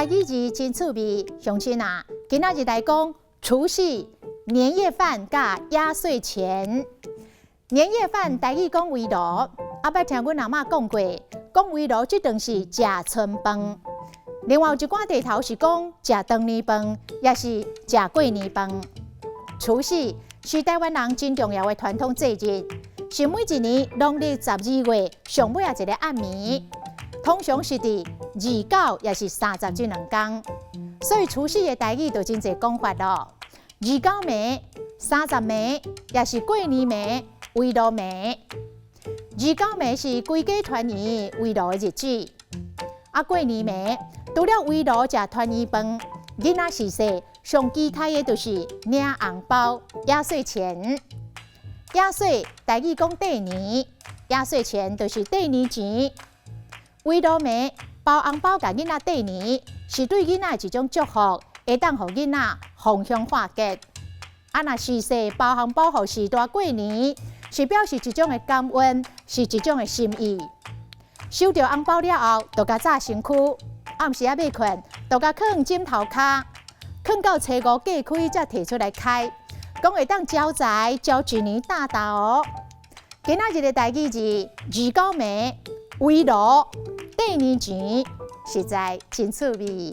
台語字真趣味，鄉親啊，今仔日來講除夕年夜飯佮壓歲錢。年夜飯台語講圍爐，後擺聽阮阿嬤講過，講圍爐這頓是食春飯。另外有一寡地頭是講食長年飯，也是食過年飯。除夕是台灣人真重要的傳統節日，是每一年農曆12月上尾仔一个暗暝，通常是佇29抑是30這兩工。所以除夕的台語就真濟講法囉。29暝、30暝，抑是過年暝、圍爐暝。29暝是規家團圓圍爐的日子。啊，過年暝除了圍爐食團圓飯，囡仔時細上期待的就是領紅包、壓歲錢。壓歲台語講綴年，壓歲錢就是綴年錢。圍爐暝包紅包共囡仔綴年，是對囡仔的一種祝福，會當予囡仔逢凶化吉。啊，若序細包紅包予序大過年，是表示一種的感恩，是一種的心意。收著紅包了後，就共紮身軀，暗時猶欲睏，就共囥枕頭跤，囥到初五過開才提出來開，講會當招財招一年大大哦。今仔日的台語字29暝圍爐綴年錢，實在真趣味。